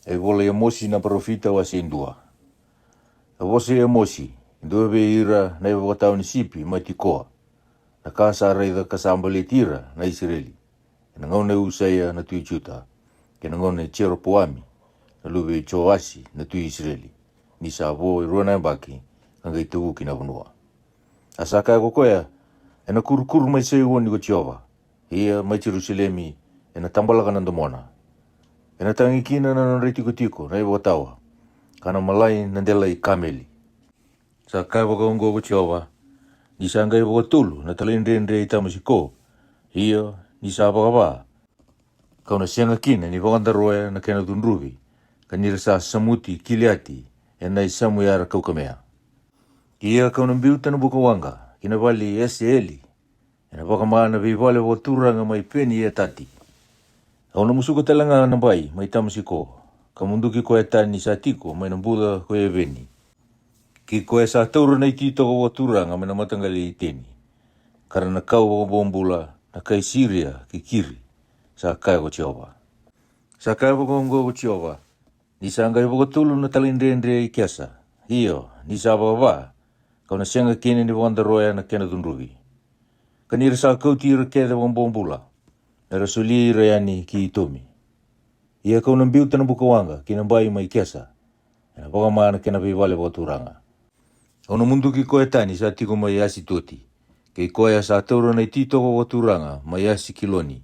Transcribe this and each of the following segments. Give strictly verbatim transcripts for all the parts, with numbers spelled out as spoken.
E vola i Emosi na parofita, wase e dua. A vosa i Emosi, e dua vei ira na ivakatawa ni sipi mai Tikoa, na ka sa raica ka sa baleti ira na Isireli, ena gauna i Usaia na tui Juta, kei na gauna i Jeropoami na luve i Joasi na tui Isireli, ni sa vo e rua na yabaki, ka qai tavuki na vanua. A sa kaya ko koya, ena kurukuru mai Saioni ko Jiova, ia mai Jerusalemi ena tabalaka na domona. Ena tagi kina na nodra itikotiko na ivakatawa, ka na malai na dela i Kameli. Sa kaya vakaoqo ko Jiova, ni sa qai vakatolu na talaidredre i Tamasiko, ia ni sa vakava, kau na sega kina ni vakadaroya na kena cudruvi, ka ni ra sa samuti Kiliati ena isamu era kaukamea. Ia kau na biuta na buka waqa ki na vale i Eseeli, ena vakama na veivale vakaturaga mai Peni Etati. Au na musuka tale ga na bai mai Tamasiko, ka muduki koya tani sa tiko mai na buca ko Eveni, kei koya sa taura na ititoko vakaturaga mai na mataqali i Teni, ka ra na kau vakabobula na kai Siria kei Kiri, sa kaya ko Jiova. Sa kaya vakaoqo ko Jiova, ni sa qai vakatolu na talaidredre i Kesa, io, ni sa vakava, kau na sega kina ni vakadaroya na kena cudruvi, ka ni ra sa kauti ira kece vakabobula, me ra soli ira yani ki Itomi. Ia kau na biuta na buka waqa ki na bai mai Kesa, ena vakama na kena veivale vakaturaga. Au na muduki koya tani sa tiko mai Asitoti, kei koya sa taura na ititoko vakaturaga mai Asikiloni.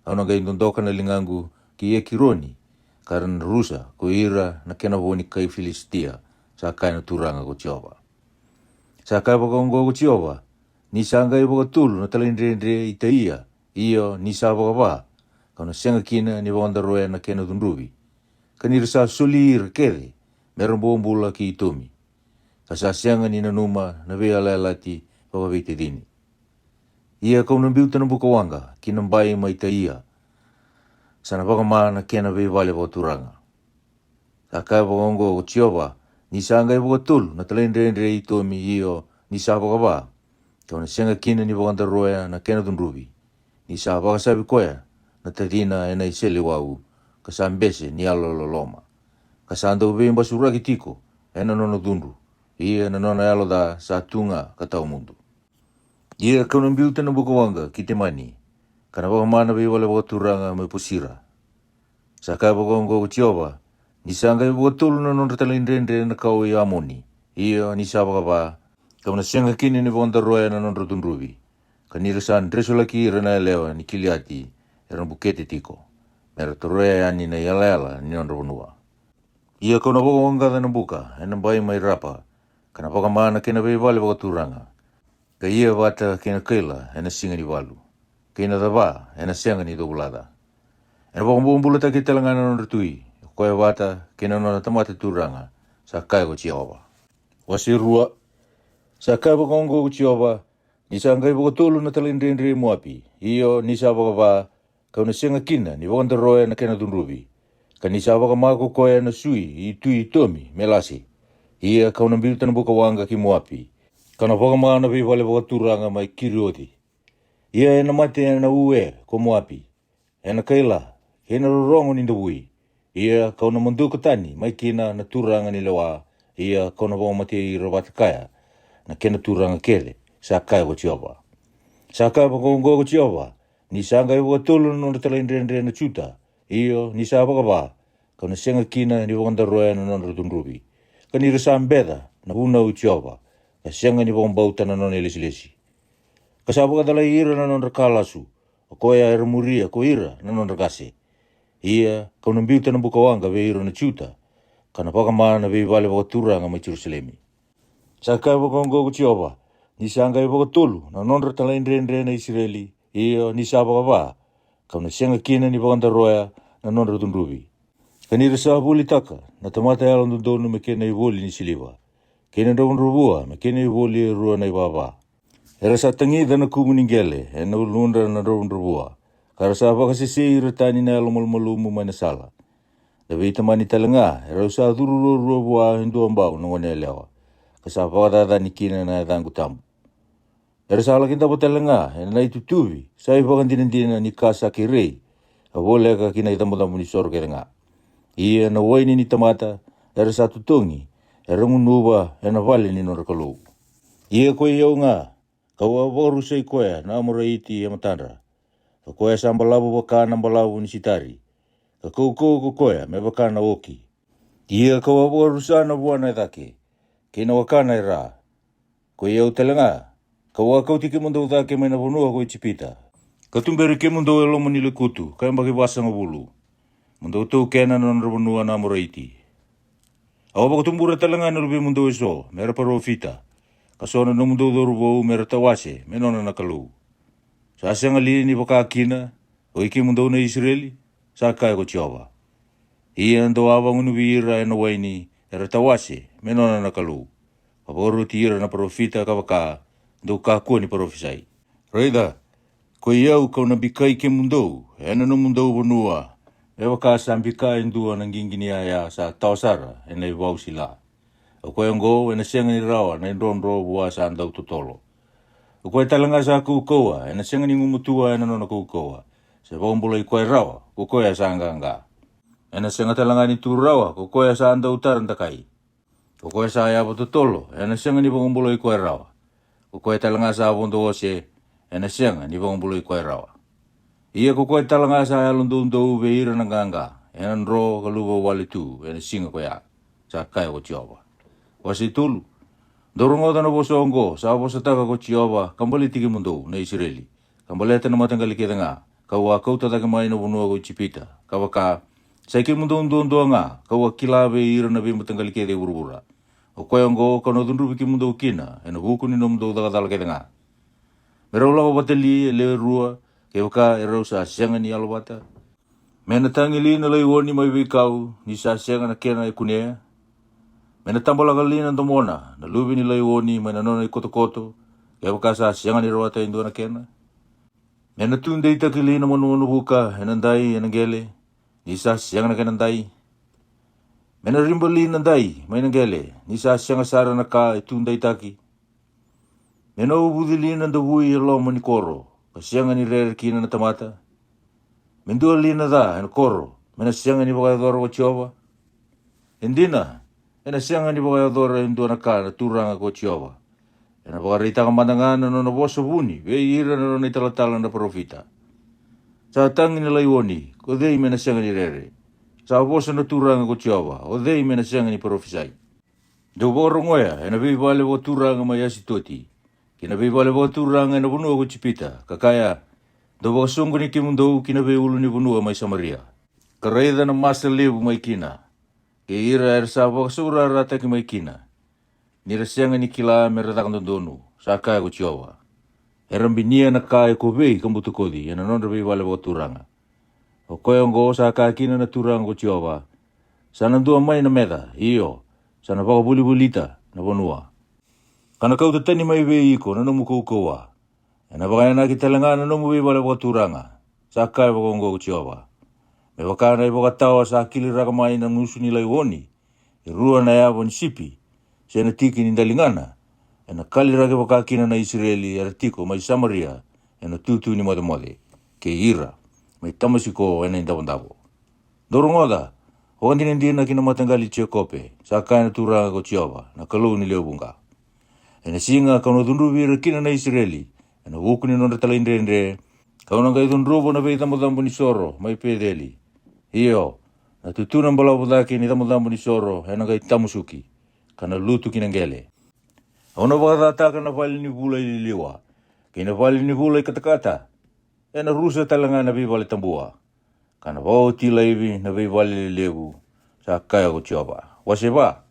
Au na qai dodoka na ligaqu ki Ekironi, ka ra na rusa ko ira na kena vo ni kai Filisitia, sa kaya na Turaga ko Jiova. Sa kaya vakaoqo ko Jiova, ni sa qai vakatolu na talaidredre i Taia, io, ni sa vakava, kau na sega kina ni vakadaroya na kena cudruvi, ka ni ra sa soli ira kece me ra bobula ki Itomi, ka sa sega ni nanuma na veiyalayalati vakaveitacini. Ia kau na biuta na buka waqa ki na bai mai Taia, sa na vakama na kena veivale vakaturaga. Sa kaya vakaoqo ko Jiova, ni sa qai vakatolu na talaidredre i Itomi, io, ni sa vakava, kau na sega kina ni vakadaroya na kena cudruvi, ni sa vakasavi koya na tacina ena iseleiwau, ka sa bese ni yalololoma, ka sa dau veibasuraki tiko ena nona cudru, ia na nona yalo ca sa tu ga ka tawa mudu. Ia kau na biuta na buka waqa ki Temani, ka na vakama na veivale vakaturaga mai Posira. Sa kaya vakaoqo ko Jiova, ni sa qai vakatolu na nodra talaidredre na kawa i Amoni, io, ni sa vakava, kau na sega kina ni vakadaroya na nodra cudruvi, ka ni ra sa dresulaki ira na yalewa ni Kiliati era bukete tiko, me ra taroya yani na iyalayala ni nodra vanua. Ia kau na vakawaqaca na buka ena bai mai Rapa, ka na vakama na kena veivale vakaturaga, ka ia vata kei na kaila ena siga ni valu, kei na cava ena sega ni covulaca. Ena vakabobulataki tale ga na nodra tui, o koya vata kei na nona tamata turaga, sa kaya ko Jiova. Wase rua. Sa kaya vakaoqo ko Jiova, ni sa qai vakatolu na talaidredre i Moapi, io, ni sa vakava, kau na sega kina ni vakadaroya na kena cudruvi, ka ni sa vakama ko koya na sui i Tui Itomi me lase. Ia kau na biuta na buka waqa ki Moapi, ka na vakama na veivale vakaturaga mai Kirioci. Ia ena mate ena ue ko Moapi, ena kaila, kei na rorogo ni davui. Ia kau na maduka tani mai kina na turaga ni lewa, ia kau na vakamatei ira vata kaya na kena turaga kece, sa kaya ko Jiova. Sa kaya vakaoqo ko Jiova, ni sa qai vakatolu na nodra talaidredre na Juta, io, ni sa vakava, kau na sega kina ni vakadaroya na nodra cudruvi, ka ni ra sa beca na vunau i Jiova, ka sega ni vakabauta na nona ilesilesi, ka sa vakacalai ira na nodra ka lasu, o koya era muria ko ira na nodra qase. Ia kau na biuta na buka waqa vei ira na Juta, ka na vakama na veivale vakaturaga mai Jerusalemi. Sa kaya vakaoqo ko Jiova, ni sa qai vakatolu na nodra talaidredre na Isireli, io, ni sa vakava, kau na sega kina ni vakadaroya na nodra cudruvi, ka ni ra sa volitaka na tamata yalododonu me kena ivoli ni siliva, kei na dravudravua me kena ivoli e rua na ivava. Era sa tagica na kuvu ni qele ena uludra na dravudravua, ka ra sa vakasesei ira tani na yalomalumalumu mai na sala. Na veitamani tale ga erau sa curu ruarua vua e dua bau na gone yalewa, ka sa vakacacani kina na yacaqu tabu. Era sa laki davo tale ga ena itutuvi sa ivakadinadina ni ka sa kerei, ka voleka ki na icabocabo ni soro kece ga. Ia na waini ni tamata era sa totogi, era gunuva e na vale ni nodra kalou. Ia ko i au ga, ka'u a vakarusai koya na Amoraiti e matadra, ka koya sa balavu vaka na balavu ni sitari, ka kaukauwa ko koya me vaka na oki. Ia ka'u a vakarusa na vuana e cake, kei na wakana e ra. Ko i au tale ga, ka'u a kauti kemudou cake mai na vanua ko Ijipita, ka tuberi kemudou e loma ni lekutu ka yabaki vasagavulu, mo dou taukena na nodra vanua na Amoraiti. Au a vakatubura tale ga na luvemudou e so me ra parofita, ka so na nomudou cauravou me ra tawase me nona na Kalou. Sa sega li ni vaka kina, o i kemudou na Isireli? Sa kaya ko Jiova. Ia dou a vagunuvi ira e na waini era tawase me nona na Kalou, ka vakaroti ira na parofita ka vaka, dou kakua ni parofisai. Raica, ko i au ka'u na bikai kemudou e na nomudou vanua, me vaka sa bika e dua na qiqi ni yaya sa tawa sara e na i vau sila. O koya oqo e na sega ni rawa na i drodro vua sa dau totolo. O koya tale ga sa kaukauwa e na sega ni gumatua e na nona kaukauwa, se vakabulai koya rawa ko koya sa qaqa. E na sega tale ga ni tu rawa ko koya sa dau tara dakai. O koya sa yava totolo e na sega ni vakabulai koya rawa. O koya tale ga sa vodo ose e na sega ni vakabulai koya rawa. Ia ko koya tale ga sa yalodoudou vei ira na qaqa e na dro ka luvawale tu e na siga ko ya, sa kaya ko Jiova. Wase tolu. Dou rogoca na vosa oqo sa vosataka ko Jiova ka baleti kemudou na Isireli, ka baleta na mataqali kece ga ka'u a kauta cake mai na vanua ko Ijipita, ka vaka, sa i kemudou duadua ga ka'u a kila vei ira na veimataqali kece e vuravura. O koya oqo ka'u na cudruvi kemudou kina e na vuku ni nomudou caka cala kece ga. Me rau lako vata li e lewe rua, kevaka e rau sa sega ni yalo vata? Me na tagi li na laioni mai veikau, ni sa sega na kena e kunea? Me na tabalaka li na domona na luve ni laioni mai na nona i kotokoto, kevaka sa sega ni rawata e dua na kena? Me na tu deitaki li na manumanu vuka e na dai e na qele, ni sa sega na kena dai? Me na riba li na dai mai na qele, ni sa sega sara na ka e tu daitaki? Me na uvuci li na davui e loma ni koro, ka sega ni rere kina na tamata? Me dua li na ca e na koro, me na sega ni vakayacora ko Jiova? E dina, e na sega ni vakayacora e dua na ka na Turaga ko Jiova. E na vakaraitaka mada ga na nona vosa vuni vei ira na nona i talatala na parofita. Sa tagi na laioni, ko cei me na sega ni rere? Sa vosa na Turaga ko Jiova, o cei me na sega ni parofisai? Dou vakarogoya e na veivale vakaturaga mai Asitoti, kei na veivale vakaturaga e na vanua ko Ijipita, ka kaya, dou vakasoqoni kemudou ki na veiulunivanua mai Samaria, ka raica na masa levu mai kina, kei ira era sa vakasaurarataki mai kina, ni ra sega ni kila me ra caka dodonu, sa kaya ko Jiova. Era binia na ka e kovei ka butakoci e na nodra veivale vakaturaga. O koya oqo sa kaya kina na Turaga ko Jiova, sa na dua mai na meca, io, sa na vakavolivolita na vanua, ka na kauta tani mai vei iko na nomu kaukauwa. E na vakayanaki tale ga na nomu veivale vakaturaga, sa kaya vakaoqo ko Jiova. Me vaka na i vakatawa sa kiliraka mai na gusu ni laioni e rua na yava ni sipi, se na tiki ni daligana, e na kaliraki vaka kina na Isireli era tiko mai Samaria e na tutu ni mocemoce, kei ira mai Tamasiko e na i davodavo. Dou rogoca, vakadinadina ki na mataqali i Jekope, sa kaya na Turaga ko Jiova, na Kalou ni lewe vuqa. E na siga ka'u na cudruvi ira kina na Isireli e na vuku ni nodra talaidredre, ka'u na qai cudruva na veicabocabo ni soro mai Peceli, io, na tutuna balavu cake ni cabocabo ni soro e na qai tamusuki, ka na lutu ki na qele. Au na vakacataka na vale ni vula i liliwa, kei na vale ni vula i katakata, e na rusa tale ga na veivale tabua, ka na vakaoti laivi na veivale lelevu, sa kaya ko Jiova. Wase va.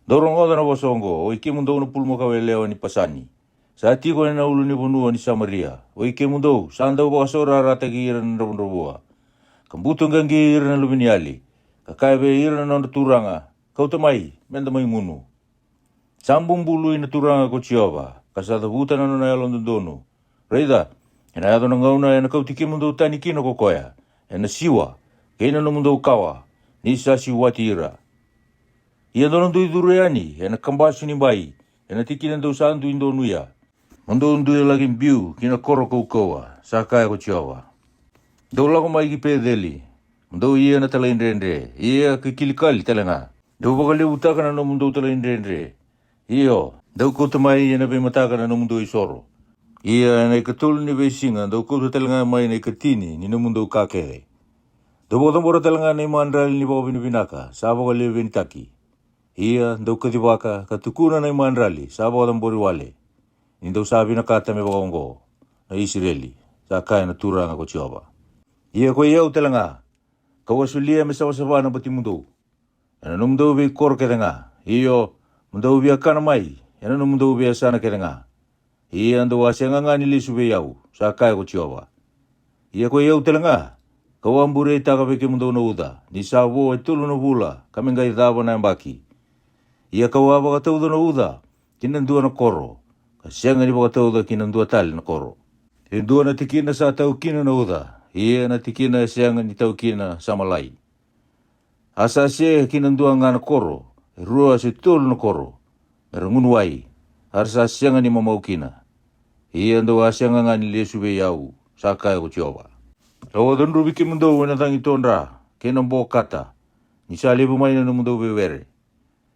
Dou rogoca na vosa oqo, o i kemudou na pulumakau yalewa ni Pasani, sa tiko e na ulunivanua ni Samaria, o i kemudou sa dau vakasaurarataki ira na dravudravua, ka butuqaqi ira na luveniyali, ka kaya vei ira na nodra turaga, kauta mai, me da mai gunu. Sa bubului na Turaga ko Jiova, ka sa cavuta na nona yalododonu. Raica, e na yaco na gauna e na kauti kemudou tani kina ko koya e na siwa, kei na nomudou kawa, ni sa siwati ira. Ia dou na dui curu yani e na kabasu ni bai, e na tikina dou sa dui donuya, mo dou dui laki biu ki na koro kaukauwa, sa kaya ko Jiova. Dou lako mai ki Peceli, Mo dou ia na talaidredre, ia ka kilikali tale ga. Dou vakalevutaka na nomudou talaidredre. Io, dou kauta mai ena veimataka na nomudou isoro. Ia ena ikatolu ni veisiga dou kauta tale ga mai na ikatini ni nomudou ka kece. Dou vakacabora tale ga na imadrali ni vakavinavinaka sa vakalevenitaki. Ia dou kacivaka ka tukuna na imadrali sa vakacabori wale. Ni dou sa vinakata me vakaoqo, na Isireli, sa kaya na Turaga ko Jiova. Ia ko i au tale ga, ka'u a solia me savasava na batimudou ena nomudou veikoro kece ga. Io, mo dou viakana mai ena nomudou veiyasana kece ga. Ia dou a sega ga ni lesu vei au, sa kaya ko Jiova. Ia ko i au tale ga, ka'u a bureitaka vei kemudou na uca, ni sa vo e tolu na vula ka me qai cava na yabaki. Ia ka'u a vakatauca na uca ki na dua na koro, ka sega ni vakatauca ki na dua tale na koro. E dua na tikina sa tau kina na uca, ia na tikina e sega ni tau kina sa malai. A sa se ki na dua ga na koro, e rua se tolu na koro, me ra gunu wai, a ra sa sega ni mamau kina. Ia dou a sega ga ni lesu vei au, sa kaya ko Jiova. Au a cudruvi kemudou ena cagi todra kei na bokata, ni sa levu mai na nomudou veiwere,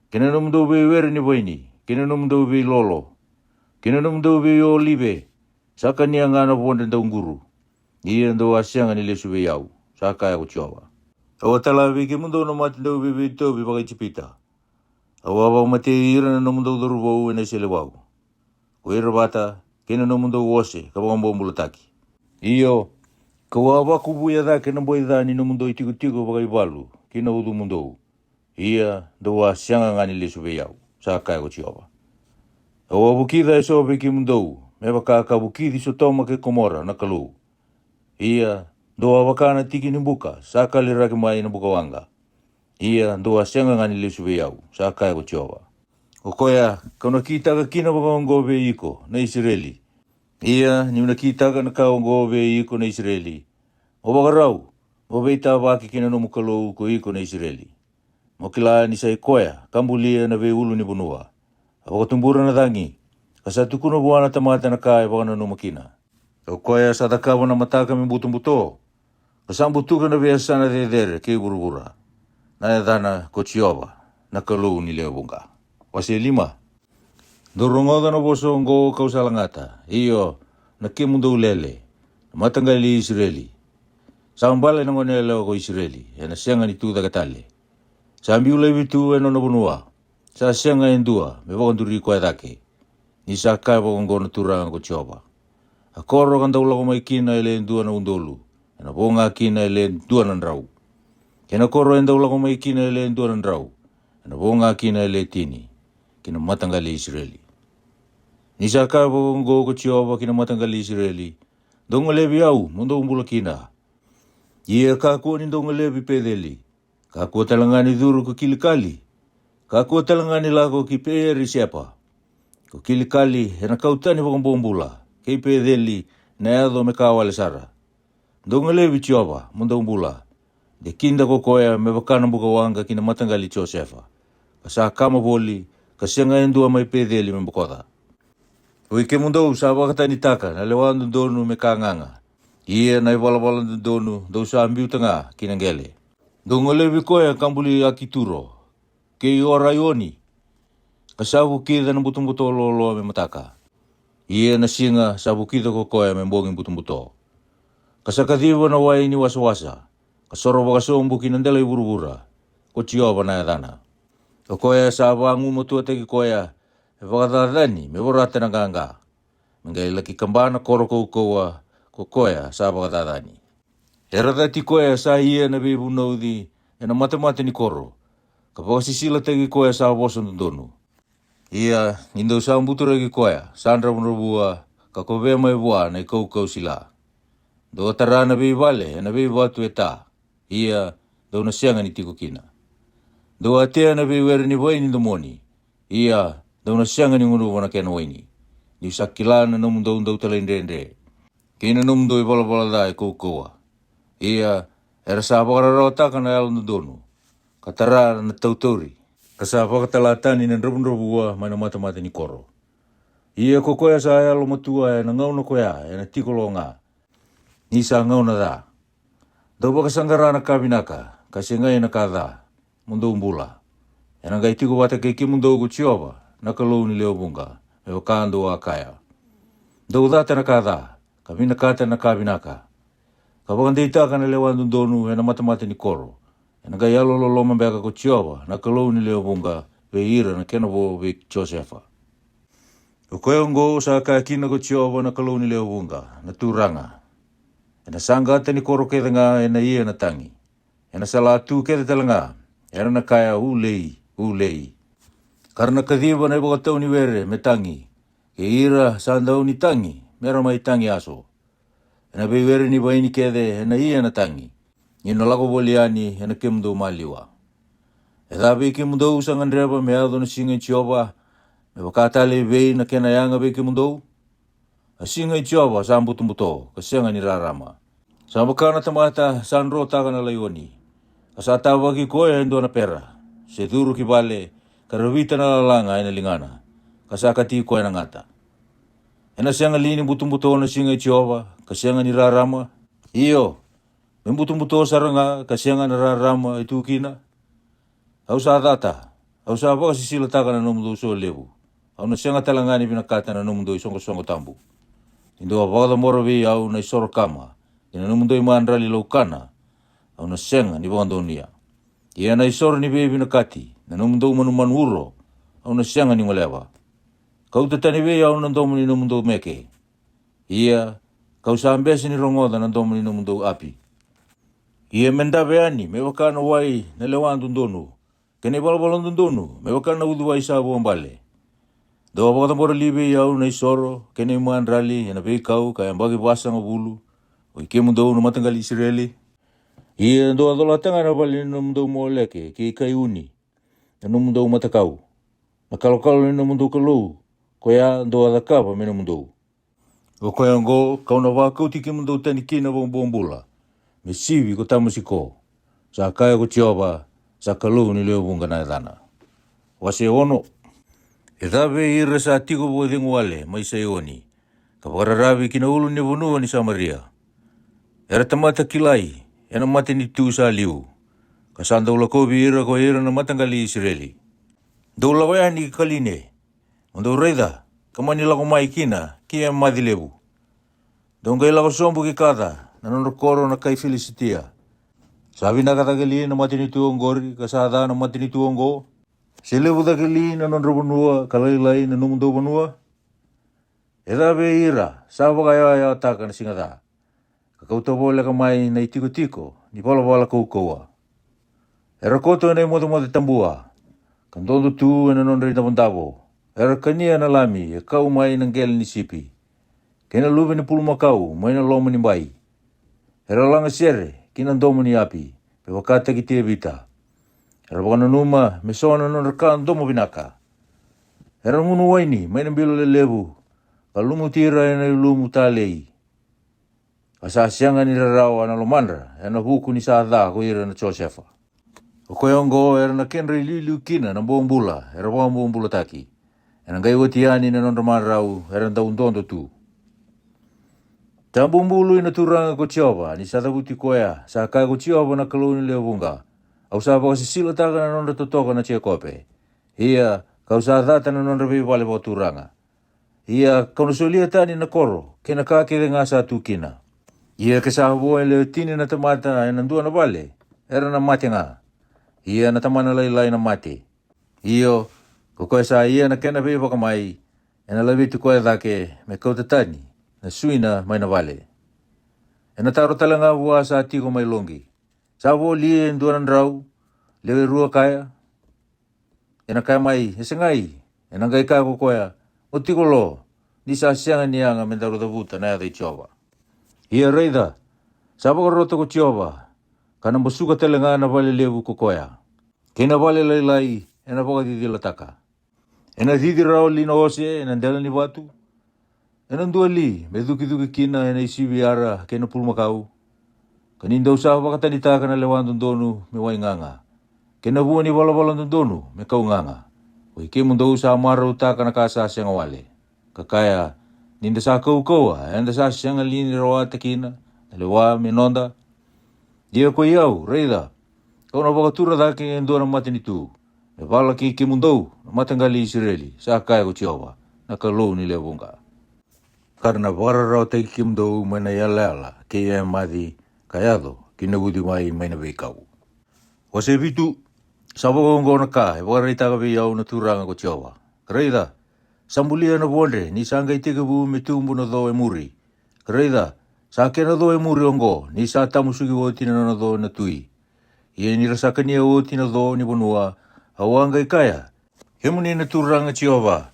kei na nomudou veiwere ni vaini, kei na nomudou veilolo, kei na nomudou veiolive, sa kania ga na vodre dauquru. Ia dou a sega ni lesu vei au, sa kaya ko Jiova. Au a tala vei kemudou na mate dauveiveitauvi vaka-Ijipita. Au a vakamatei ira na nomudou cauravou ena iseleiwau, ko ira vata kei na nomudou ose ka vakabobulataki. Io, ka'u a vakuvuya cake na boi ca ni nomudou itikotiko vakaivalu ki na ucumudou. Ia dou a sega ga ni lesu vei au, sa kaya ko Jiova. Au a vukica eso vei kemudou, me vaka ka vukici Sotoma kei Komora na Kalou. Ia dou a vaka na tiki ni buka sa kaliraki mai na bukawaqa. Ia dou a sega ga ni lesu vei au, sa kaya ko Jiova. O koya ka'u na kitaka kina vakaoqo vei iko, na Isireli. Ia ni'u na kitaka na ka oqo vei iko, na Isireli, mo vakarau, mo veitavaki ki na nomu Kalou, ko iko na Isireli. Mo kila ni sa i koya ka bulia na veiulunivanua, a vakatubura na cagi, ka sa tukuna vua na tamata na ka e vakananuma kina. O koya sa cakava na mataka me butobuto, ka sa butuka na veiyasana cecere kei vuravura. Na yacana ko Jiova, na Kalou ni lewe vuqa. Wase lima. Dou rogoca na vosa oqo ka'u sa lagata, io, na kemudou lele, na mataqali i Isireli. Sa bale na goneyalewa ko Isireli, ena sega ni tucake tale. Sa biu laivi tu e nona vanua, sa sega e dua me vakaduri koya cake. Ni sa kaya vakaoqo na Turaga ko Jiova. A koro ka dau lako mai kina e le dua na udolu, ena vo ga kina e le dua na drau. Kei na koro e dau lako mai kina e le dua na drau, ena vo ga kina e le tini, ki na mataqali i Isireli. Ni sa kaya vakaoqo ko Jiova ki na mataqali i Isireli, dou golevi au mo dou bula kina. Ia kakua ni dou golevi Peceli, kakua tale ga ni curu ko Kilikali, kakua tale ga ni lako ki Peeri-sepa. Ko Kilikali ena kau tani vakabobula, kei Peceli na yaco me ka wale sara. Dou golevi Jiova mo dou bula, de kida ko koya me vaka na bukawaqa ki na mataqali i Josefa, ka sa kama voli, ka sega e dua mai Peceli me bokoca. Oi kemudou sa vakatanitaka na lewa dodonu me ka gaga, ia na ivalavala dodonu dou sa biuta ga ki na qele. Dou golevi koya ka buli Akituro, kei Oraioni, ka sa vukica na butobuto loaloa me mataka. Ia na siga sa vukica ko koya me bogi butobuto, ka sa kaciva na wai ni wasawasa, ka soro vakasobu ki na dela i vuravura. Ko Jiova na yacana. O koya sa vagumatuataki koya e vakacacani me vorata na qaqa, me qai laki kaba na koro kaukauwa ko koya sa vakacacani. Era cati koya sa ia na veivunauci ena matamata ni koro, ka vakasisilataki koya sa vosa dodonu. Ia ni dou sa buturaki koya sa dravudravua, ka kovea mai vua na ikaukau sila. Dou a tara na veivale ena veivatu e ta, ia dou na sega ni tiko kina. Dou a tea na veiwere ni vaini domoni, ia dou na sega ni gunuva na kena waini. Ni'u sa kila na nomudou dautalaidredre, kei na nomudou ivalavala ca e kaukauwa. Ia era sa vakararawataka na yalododonu, ka tara na tautauri, ka sa vakatala tani na dravudravua mai na matamata ni koro. Ia ko koya sa yalomatua ena gauna ko ya ena tiko lo ga, ni sa gauna ca. Dou vakasaqara na ka vinaka, ka segai na ka ca, mo dou bula. Ena qai tiko vata kei kemudou ko Jiova na Kalou ni lewe vuqa, me vaka dou a kaya. Dou cata na ka ca, ka vinakata na ka vinaka, ka vakadeitaka na lewa dodonu ena matamata ni koro. Ena qai yalololoma beka ko Jiova na Kalou ni lewe vuqa vei ira na kena vo vei Josefa. O koya oqo sa kaya kina ko Jiova na Kalou ni lewe vuqa na Turaga: Ena saqata ni koro kece ga ena ia na tagi. Ena sala tu kece tale ga, era na kaya: Ulei, ulei. Ka ra na kaciva na ivakatau ni were me tagi, kei ira sa dau ni tagi me ra mai tagi yaso. Ena veiwere ni vaini kece ena ia na tagi, ni'u na lako voli yani ena kemudou maliwa. E ca vei kemudou sa gadreva me yaco na siga i Jiova, me vaka tale i vei na kena yaga vei kemudou? A siga i Jiova sa butobuto, ka sega ni rarama. Sa vaka na tamata sa drotaka na laioni, ka sa tavaki koya e dua na pera, se curu ki vale, ka ravita na lalaga ena ligana, ka sa kati koya na gata. Ena sega li ni butobuto na siga i Jiova, ka sega ni rarama? Io, me butobuto sara ga, ka sega na rarama e tu kina. Au sa cata, au sa vakasisilataka na nomudou so levu. Au na sega tale ga ni vinakata na nomudou isoqosoqo tabu. Ni dou a vakacabora vei au na isoro kama, kei na nomudou imadrali laukana, au na sega ni vakadonuya. Ia na isoro ni veivinakati, na nomudou manumanu uro, au na sega ni goleva. Kauta tani vei au na domo ni nomudou meke. Ia, kau sa bese ni rogoca na domo ni nomudou api. Ia me dave yani me vaka na wai na lewa dodonu, kei na ivalavala dodonu me vaka na uciwai sa vuabale. Dou a vakacabora li vei au na isoro kei na imadrali ena veikau ka yabaki vasagavulu, oi kemudou na mataqali Isireli? Ia dou a colata ga na vale ni nomudou Moleke kei Kaiuni, na nomudou matakau, na kalokalo ni nomudou kalou, koya dou a cakava me nomudou. O koya oqo kau na vakauti kemudou tani kina vakabobula, me sivi ko Tamasiko, sa kaya ko Jiova, sa Kalou ni lewe vuqa na yacana. Wase ono. E ca vei ira sa tiko vakacegu wale mai Saioni, ka vakararavi ki na ulu ni vanua ni Samaria. Era tamata kilai ena matanitu sa liu, ka sa dau lakovi ira ko ira na mataqali Isireli. Dou lako yani ki Kaline, mo dou raica, ka mani lako mai kina ki Emaci levu. Dou qai lako sobu ki Kaca, na nodra koro na kai Filisitia. Sa vinaka cake li na matanitu oqori, ka sa ca na matanitu oqo? Se levu cake li na nodra vanua, ka lailai na nomudou vanua? E ca vei ira sa vakayawayawataka na siga ca, ka kauta voleka mai na itikotiko ni valavala kaukauwa. Era koto ena imocemoce tabua, ka dodo tu ena nodra idavodavo. Era kania na lami e kau mai na qele ni sipi, kei na luve ni pulumakau mai na loma ni bai. Era laga sere ki na domo ni api, me vakataki Tevita. Era vakananuma me so na nodra ka domo vinaka. Era gunu waini mai na bilo lelevu, ka lumuti ira ena ilumu talei. Ka sa sega ni rarawa na lomadra ena vuku ni sa ca ko ira na Josefa. O koya oqo era na kedra iliuliu kina na bobula era vakabobulataki. Ena qai oti yani na nodra marau era dau dodo tu. Sa bubului na Turaga ko Jiova, ni sa cavuti koya, sa kaya ko Jiova na Kalou ni lewe vuqa. Au sa vakasisilataka na nodra totoka na Jekope. Ia, kau sa cata na nodra veivale vakaturaga. Ia, kau na solia tani na koro kei na ka kece ga sa tu kina. Ia ke sa vo e lewe tini na tamata ena dua na vale, era na mate ga. Ia na tamana lailai na mate. Io, ko koya sa ia na kena veivakamai, ena laveti koya cake me kauta tani na suina mai na vale. Ena taro tale ga vua sa tiko mai loqi. Sa vo li e dua na drau, lewe rua kaya? Ena kaya mai, e segai. Ena qai kaya ko koya, mo tiko lo, ni sa sega ni yaga me daru cavuta na yaca i Jiova. Ia raica, sa vakarota ko Jiova, ka na basuka tale ga na vale levu ko koya. Kei na vale lailai ena vakacicilataka. Ena cici rawa li na ose ena dela ni vatu? Ena dua li me cukicuki kina ena isiviyara kei na pulumakau? Ka ni dou sa vakatanitaka na lewa dodonu me waigaga, kei na vua ni valavala dodonu me kau gaga. Oi kemudou sa marautaka na ka sa sega wale, ka kaya, ni da sa kaukauwa, eda sa sega li ni rawata kina na lewa me noda? Ia ko i au, raica, ka'u na vakatura cake e dua na matanitu, me vala kei kemudou na mataqali i Isireli, sa kaya ko Jiova, na Kalou ni lewe vuqa. Ka ra na vakararawataki kemudou mai na iyalayala kei Emaci, ka yaco ki na uciwai mai na veikau. Wase vitu. Sa vakaoqo na ka e vakaraitaka vei au na Turaga ko Jiova. Ka raica, sa bulia na vodre ni sa qai tekivu me tubu na co e muri. Ka raica, sa kena co e muri oqo ni sa tamusuki oti na nona co na tui. Ia ni ra sa kania oti na co ni vanua, au a qai kaya, Kemuni na Turaga Jiova,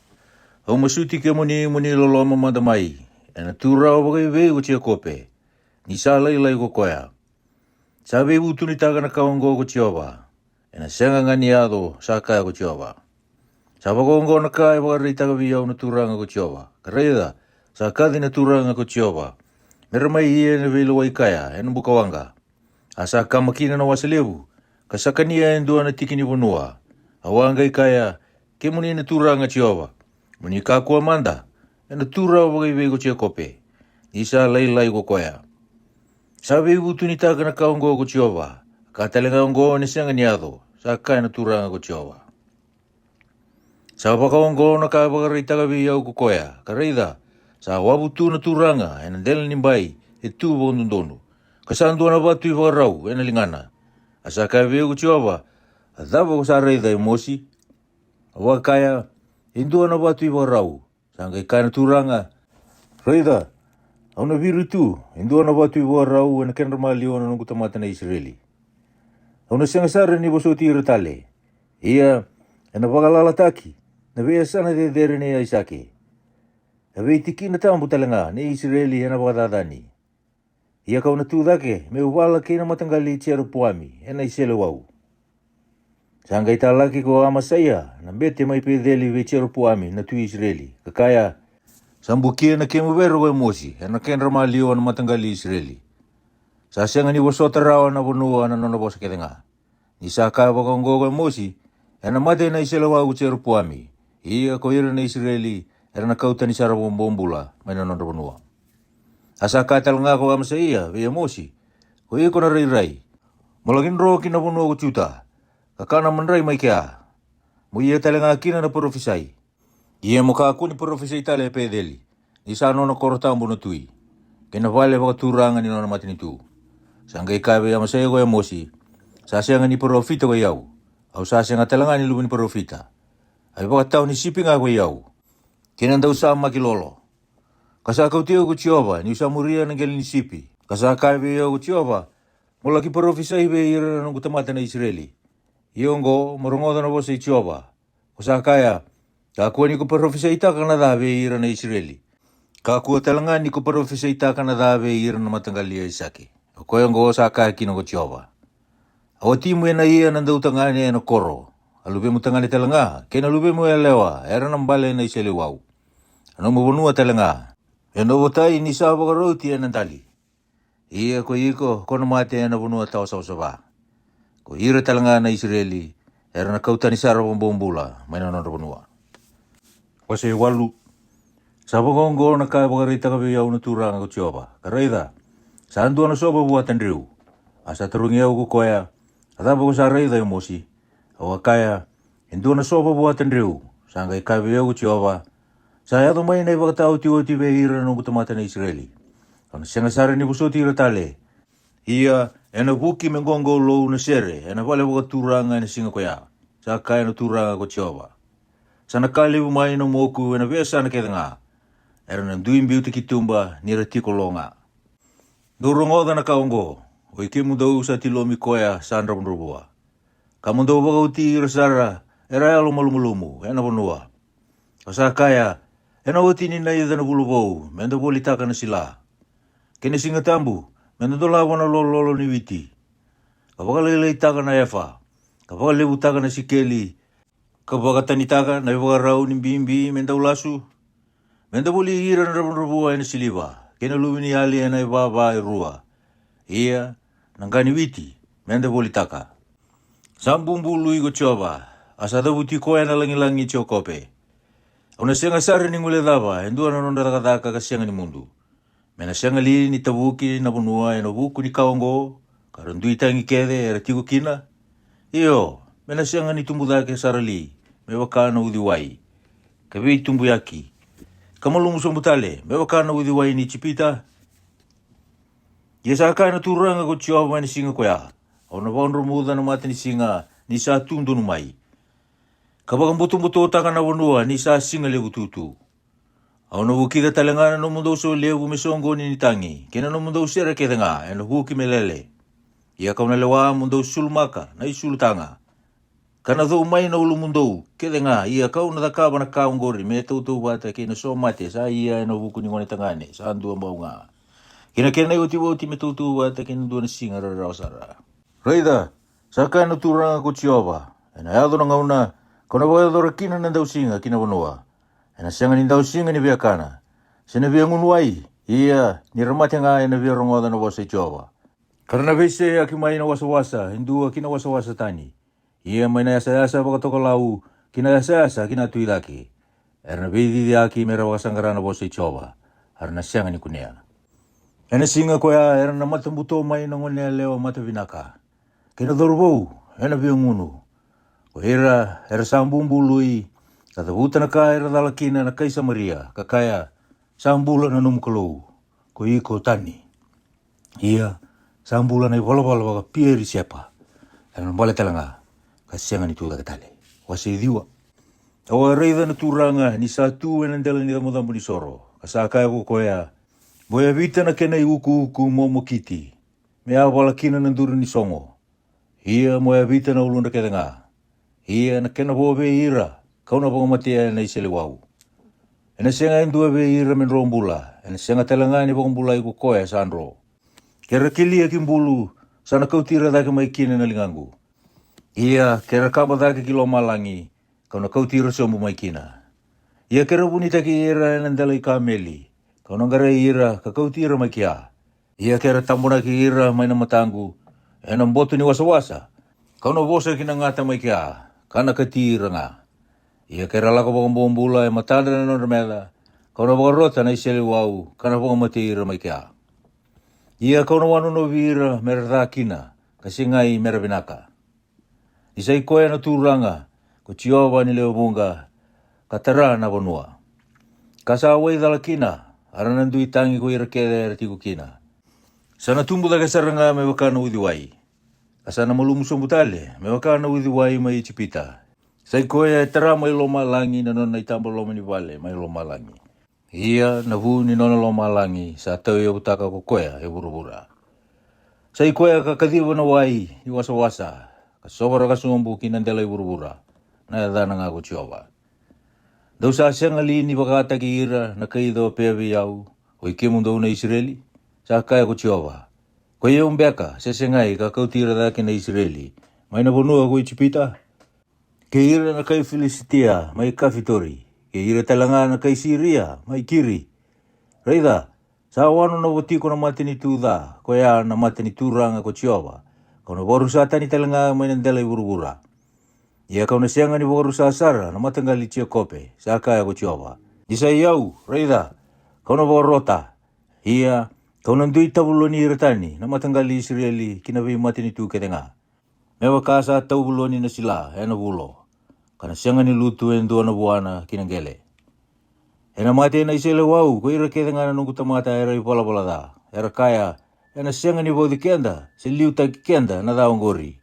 au masuti kemuni mo ni loloma mada mai, ena tu rawa vakaivei ko Jekope, ni sa lailai ko koya. Sa veivutunitaka na ka oqo ko Jiova, ena sega ga ni yaco, sa kaya ko Jiova. Sa vakaoqo na ka e vakaraitaka vei au na Turaga ko Jiova, ka raica, sa kaci na Turaga ko Jiova, me ra mai ia na veilewai kaya ena bukawaqa. A sa kama kina na wasa levu, ka sa kania e dua na tiki ni vanua. Au a qai kaya, Kemuni na Turaga Jiova, mo ni kakua mada, ena tu rawa vakaivei ko Jekope, ni sa lailai ko koya. Sa veivutunitaka na ka oqo ko Jiova, ka tale ga oqo ena sega ni yaco, sa kaya na Turaga ko Jiova. Sa vakaoqo na ka e vakaraitaka vei au ko koya, ka raica, sa wavu tu na Turaga ena dela ni bai e tu vakadodonu, ka sa dua na vatu ivakarau ena ligana. A sa kaya vei au ko Jiova, A cava ko sa raica, Emosi? Au a kaya, E dua na vatu ivakarau. Sa qai kaya na Turaga, Raica, au na viri tu e dua na vatu ivakarau ena kedra maliwa na noqu tamata na Isireli. Au na sega sara ni vosoti ira tale. Ia, ena vakalalataki na veiyasana cecere nei Aisake. A veitikina tabu tale ga nei Isireli ena vakacacani. Ia ka'u na tu cake me'u vala kei na mataqali i Jeropoami ena iseleiwau. Sa qai talaki ko Amasaia na bete mai Peceli vei Jeropoami na tui Isireli, ka kaya, Sa bukia na kemu vere ko Emosi ena kedra maliwa na mataqali i Isireli. Sa sega ni vosota rawa na vanua na nona vosa kece ga. Ni sa kaya vakaoqo ko Emosi, Ena mate na iseleiwau ko Jeropoami, ia ko ira na Isireli era na kau tani sara vakabobula mai na nodra vanua. A sa kaya tale ga ko Amasaia vei Emosi, Ko iko na rairai, mo laki dro ki na vanua ko Juta, ka kana madrai mai kea, mo ia tale ga kina na parofisai. Ia mo kakua ni parofisai tale e Peceli, ni sa nona koro tabu na tui, kei na vale vakaturaga ni nona matanitu. Sa qai kaya vei Amasaia ko Emosi, Sa sega ni parofita ko i au, au sa sega tale ga ni luve ni parofita. A ivakatawa ni sipi ga ko i au, kei na dausamaki lolo. Ka sa kauti au ko Jiova ni'u sa muria na qele ni sipi. Ka sa kaya vei au ko Jiova, Mo laki parofisai vei ira na noqu tamata na Isireli. Ia oqo, mo rogoca na vosa i Jiova. Ko sa kaya, Kakua ni ko parofisaitaka na ca vei ira na Isireli. Kakua tale ga ni ko parofisaitaka na ca vei ira na mataqali i Aisake. O koya oqo sa kaya kina ko Jiova, A watimu ena ia na dautagane ena koro, a luvemu tagane tale ga kei na luvemu yalewa era na bale ena iseleiwau. A nomu vanua tale ga ena votai ni sa vakarauti ena dali. Ia ko iko ko na mate ena vanua tawa savasava. Ko ira tale ga na Isireli era na kau tani sara vakabobula mai na nodra vanua. Wase walu. Sa vakaoqo na ka e vakaraitaka vei au na Turaga ko Jiova, ka raica, sa dua na sova vuata dreu. A sa tarogi au ko koya, A cava ko sa raica, Emosi? Au a kaya, E dua na sova vuata dreu. Sa qai kaya vei au ko Jiova, Sa yaco mai na ivakataotioti vei ira na noqu tamata na Isireli. Au na sega sara ni vosoti ira tale. Ia, ena vuki me qoqolou na sere ena vale vakaturaga ena siga koya, sa kaya na Turaga ko Jiova. Sa na ka levu mai na moku ena veiyasana kece ga. Era na dui biuta ki tuba ni ra tiko lo ga. Dou rogoca na ka oqo, oi kemudou sa tilomi koya sa dravudravua, ka mo dou vakaoti ira sara era yalo malumalumu ena vanua. Ka sa kaya, Ena oti ni naica na vula vou me da volitaka na sila, kei na siga tabu me da dolava na lololo ni witi, ka vakalailaitaka na efa, ka vakalevutaka na sikeli, ka vakatanitaka na ivakarau ni bibi me dau lasu. Me da voli ira na dravudravua ena siliva, kei na luveniyali ena ivava e rua. Ia, na qa ni witi me da volitaka. Sa bubului ko Jiova, a sa cavuti koya na lagilagi i Jekope. Au na sega sara ni guilecava e dua na nodra cakacaka ka sega ni mudu. Me na sega li ni tavuki na vanua ena vuku ni ka oqo, ka ra dui tagi kece era tiko kina? Io, me na sega ni tubu cake sara li me vaka na uciwai, ka veitubuyaki, ka malumu sobu tale me vaka na uciwai ni Ijipita? Ia sa kaya na Turaga ko Jiova e na siga ko ya: Au na vakadromuca na matanisiga ni sa tu donu mai, ka vakabutobutotaka na vanua ni sa siga levu tutu. Au na vukica tale ga na nomudou so levu me soqoni ni tagi, kei na nomudou sere kece ga e na vuki me lele. Ia ka'u na lewa mo dou sulumaka na isulu taga, ka na cou mai na ulumudou kece ga. Ia ka'u na cakava na ka oqori me tautauvata kei na so mate sa ia e na vuku ni gonetagane sa dua bau ga, kei na kena iotioti me tautauvata kei na dua na siga rarawa sara. Raica, sa kaya na Turaga ko Jiova: E na yaco na gauna ka'u na vakayacora kina na dausiga ki na vanua, e na sega ni dausiga ni viakana, se na viagunu wai; ia ni ra mate ga e na via rogoca na vosa i Jiova, ka ra na veiseyaki mai na wasawasa e dua ki na wasawasa tani, ia mai na yasayasa vakatokalau ki na yasayasa ki na tu i cake. Era na veiciciyaki me ra vakasaqara na vosa i Jiova, a ra na sega ni kunea. E na siga ko ya era na matabuto mai na goneyalewa matavinaka, kei na cauravou e na viagunu, ko ira era sa bubului, ka cavuta na ka era cala kina na kai Samaria, ka kaya: Sa bula na nomu kalou, ko iko tani. Ia sa bula na ivalavala vaka-Pierisepa, era na bale tale ga, ka sega ni tu cake tale. Wase ciwa. Au a raica na Turaga ni sa tu e na dela ni cabocabo ni soro, ka sa kaya ko koya: Mo yavita na kena iukuuku momokiti, me a vala kina na duru ni sogo, ia mo yavita na uludra kece ga. Ia na kena vo vei ira ka'u na vakamatea e na iseleiwau. E na sega e dua vei ira me dro bula, e na sega tale ga ni vakabulai ko koya sa dro. Ke ra kelia ki bulu, sa na kauti ira cake mai kina na ligaqu. Ia ke ra kaba cake ki lomalagi, ka'u na kauti ira sobu mai kina. Ia ke ra vunitaki ira e na dela i Kameli, ka'u na qarai ira ka kauti ira mai kea. Ia ke ra tabonaki ira mai na mataqu e na boto ni wasawasa, ka'u na vosa ki na gata mai kea, ka na kati ira ga. Ia ke ra lako vakabobula e matadra na nodra meca, ka'u na vakarota na iseleiwau, ka na vakamatei ira mai kea. Ia ka'u na wanonovi ira me ra ca kina, ka segai me ra vinaka. Ni sa i koya na Turaga ko Jiova ni lewe vuqa, ka tara na vanua, ka sa waicala kina, a ra na dui tagi ko ira kece era tiko kina. Sa na tubu cake sara ga me vaka na uciwai, ka sa na malumu sobu tale me vaka na uciwai mai Ijipita. Sa i koya e tara mai lomalagi na nona itaba loma ni vale mai lomalagi. Ia na vu ni nona lomalagi sa tauyavutaka ko koya e vuravura. Sa i koya ka kaciva na wai ni wasawasa, ka sovaraka sobu ki na dela i vuravura, na yacana ga ko Jiova. Dou sa sega li ni vakataki ira na kai Iciopea vei au, oi kemudou na Isireli? Sa kaya ko Jiova. Koi au beka se segai ka kauti ira cake na Isireli mai na vanua ko Ijipita? Kei ira na kai Filisitia mai Kafitori, kei ira tale ga na kai Siria mai Kiri. Raica, sa wanonovo tiko na matanitu ca, ko ya na mata ni Turaga ko Jiova, ka'u na vakarusa tani tale ga mai na dela i vuravura. Ia ka'u na sega ni vakarusa sara na mataqali i Jekope, sa kaya ko Jiova. Ni sa i au, raica, ka'u na vakarota. Ia ka'u na dui tavuloni ira tani na mataqali i Isireli ki na veimatanitu kece ga, me vaka sa tauvuloni na sila e na vulo, ka na sega ni lutu e dua na vuana ki na qele. E na mate na iseleiwau ko ira kece ga na noqu tamata era ivalavala ca, era kaya, ena sega ni vauci keda se liutaki keda na ca oqori.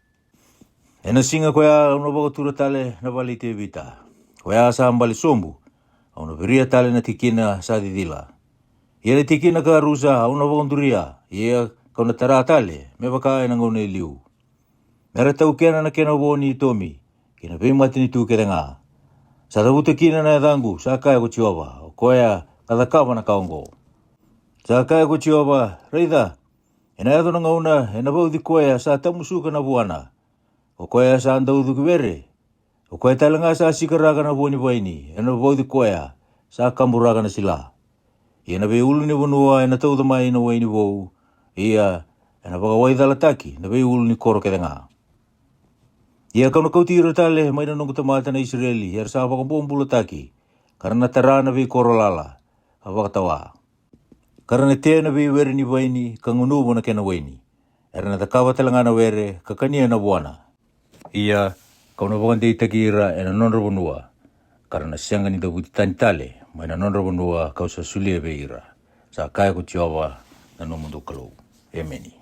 E na siga ko ya au na vakatura tale na vale i Tevita, ko ya sa bale sobu. Au na viria tale na tikina sa cicila. Ia na tikina ka rusa au na vakaduria, ia ka'u na tara tale me vaka e na gauna e liu. Me ra taukena na kena vo ni Itomi ki na veimatanitu kece ga. Sa cavuta kina na yacaqu, sa kaya ko Jiova, o koya ka cakava na ka oqo. Sa kaya ko Jiova, raica, e na yaco na gauna e na vauci koya sa tamusuka na vuana, o koya sa daucuki were, o koya tale ga sa sikaraka na vua ni vaini, e na vauci koya sa kaburaka na sila. Ia na veiulunivanua e na tauca mai na waini vou, ia e na vakawaicalataki na veiulu ni koro kece ga. Ia ka'u na kauti ira tale mai na noqu tamata na Isireli era sa vakabobulataki, ka ra na tara na veikoro lala ka vakatawa, ka ra na tea na veiwere ni vaini ka gunuva na kena waini. Era na cakava tale ga na were ka kania na vuana. Ia, ka'u na vakadeitaki ira e na nodra vanua, ka ra na sega ni cavuti tani tale mai na nodra vanua ka'u sa solia vei ira, sa kaya ko Jiova na nomudou Kalou. Emeni.